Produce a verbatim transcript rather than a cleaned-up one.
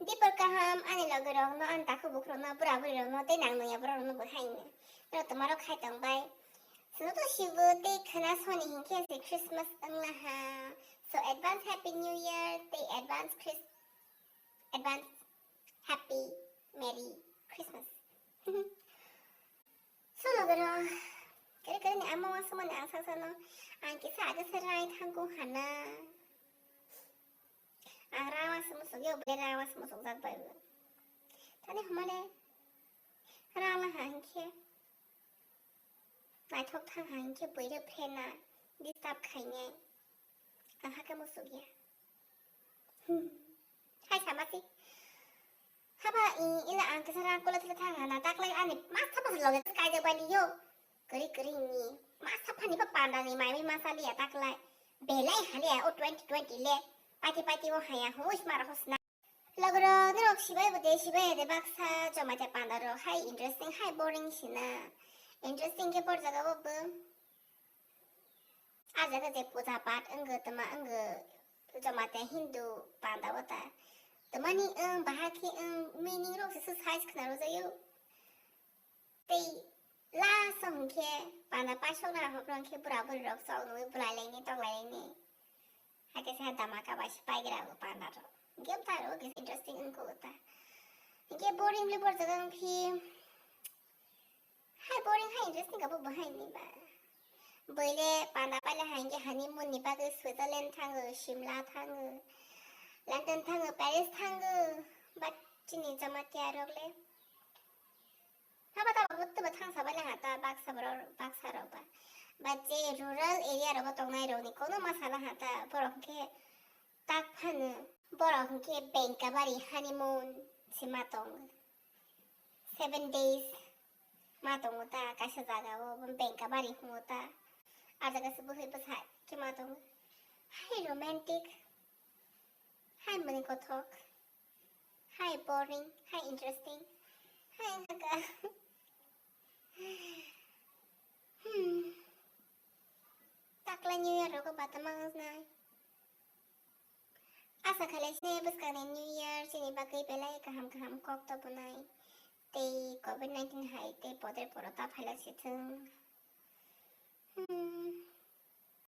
Dipor kaham ani logirokno, ani takhuk bukhurokno, bura burirokno tei nang nungya bororokno bo haino. Norok twmarok khai tongbai. Chwngno to sibo tei khwna soni hinkhe se Christmas wnglaha. So advance Happy New Year tei advance Chris-, advance Happy Merry Christmas. So logirok, kere kere ni ama wasumani ang saksano ang kisa age se rai thango hana. Ang rang wasung musuk yo, bele rang wasung musuk jak bai bo. Tani humale rang la ha hinkhe. Naithok thang ha hinkhe bwrwi phena disturb khainai. Ang hakhe musuk ya. Hmm. Hai sama si. Haba i ila ang kisa rang kula thila thang hana taklai ani mas thapa loge kai jak bai yo. Kari kari ni. Mas thapa ni pa panda ni mai mai masa liya taklai. Belai haliya o twenty twenty le. Pati pati o haya hos mara hos na. Logro norok sibai bo de sibai de baksa joma te panda ro hai interesting hai boring sina. Interesting ke por jaga bo bo. A jaga je puja pat wngw tma wngw joma te Hindu panda o ta. Tmani wng bahai khe wng meaning rok se size khna rw jaio. Tei last o hwnkhe panda paisok na hokro hwnkhe bura buri rok chok nwi bulai laini tok lai laini. Hakhe se dhamaka bai se paigra o panda rok. Game ta rok interesting wngkho ta. Hwnkhe boring le bor jaga wngphi. Hai boring hai interesting abo bahai ni ba. Boile panda paila hai hwnkhe honeymoon ni bagwi Switzerland thango, Shimla thango, London thango, Paris thango. But chini Jamatia rok le. Haba ta bo to thang sabai la hata baksa bro baksa rok ba. But je rural area rogo tongnai rok ni kono ma sala hata borok hwnkhe tak phano borok hwnkhe Bengkabari honeymoon se ma tongo. Seven days ma tongo ta, kaisa jaga o Bengkabari hungo ta. A jaga se bwhwi bwsa khe ma tongo. Hai romantic, hai mani kothok, hai boring, hai interesting, hai haka. Hmm. Taklai New Year rogo batama wngnai. Asa khalai sini bwskangni New Year chini bagwi belai kaham kaham kok tobonai. Tei covid nineteen hai tei poder poro ta phailak sithwng. Hmm.